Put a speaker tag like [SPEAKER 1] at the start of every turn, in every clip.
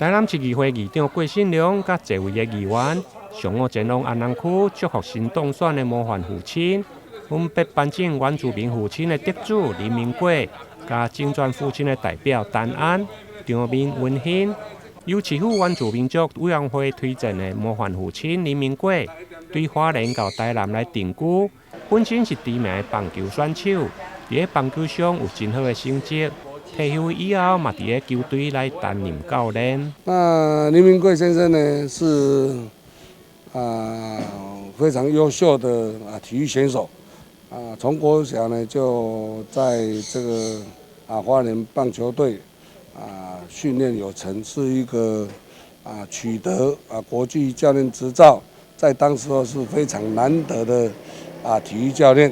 [SPEAKER 1] 台南市議會議長郭信良佮濟位的議員，上午前往安南區祝福新當選的模範父親，分別頒贈原住民父親的得主林明貴，佮精鑽父親的代表陳安，場面溫馨。由市府原住民族委員會推薦的模範父親林明貴，對花蓮到台南來定居，本身是知名的棒球選手，佇咧棒球上有真好的成績。退休以後嘛，佇咧球隊來擔任教練。
[SPEAKER 2] 那林明貴先生呢，是啊非常優秀的體育選手，從國小呢就在這個花蓮棒球隊訓練有成，是一個取得國際教練執照，在當時候是非常難得的體育教練，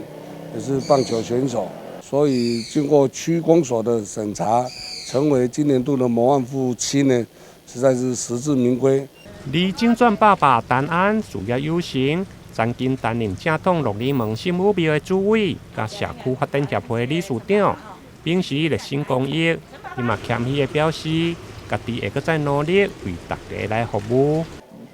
[SPEAKER 2] 也是棒球選手。所以經過區公所的審查，成為今年度的模範父親呢，實在是實至名歸。
[SPEAKER 1] 而精鑽爸爸陳安事業有成，曾經擔任正統鹿耳門聖母廟的主委，佮社區發展協會理事長，平時熱心公益。伊嘛謙虛的表示，家己會閣再努力為大家來服務。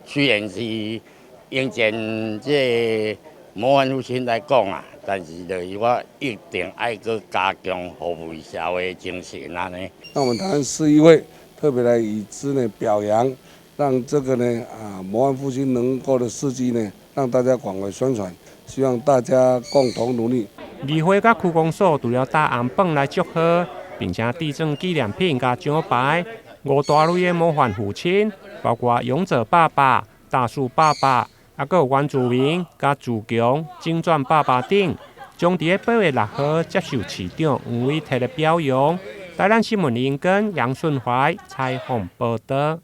[SPEAKER 3] 雖然是應戰這個模範父親來講啊，但是就是我一定愛閣加強服務社會精神按呢。
[SPEAKER 2] 那我們台灣市議會特別來以之呢表揚，讓這個呢模範父親能夠的事蹟呢，讓大家廣為宣傳，希望大家共同努力。
[SPEAKER 1] 議會佮區公所除了打紅榜來祝賀，並且致贈紀念品佮獎牌。五大類的模範父親，包括勇者爸爸、大樹爸爸，猶閣有原住民、佮自強、精鑽爸爸等，將佇咧8月6號接受市長黃偉哲的表揚。台南新聞林根楊順懷採訪報導。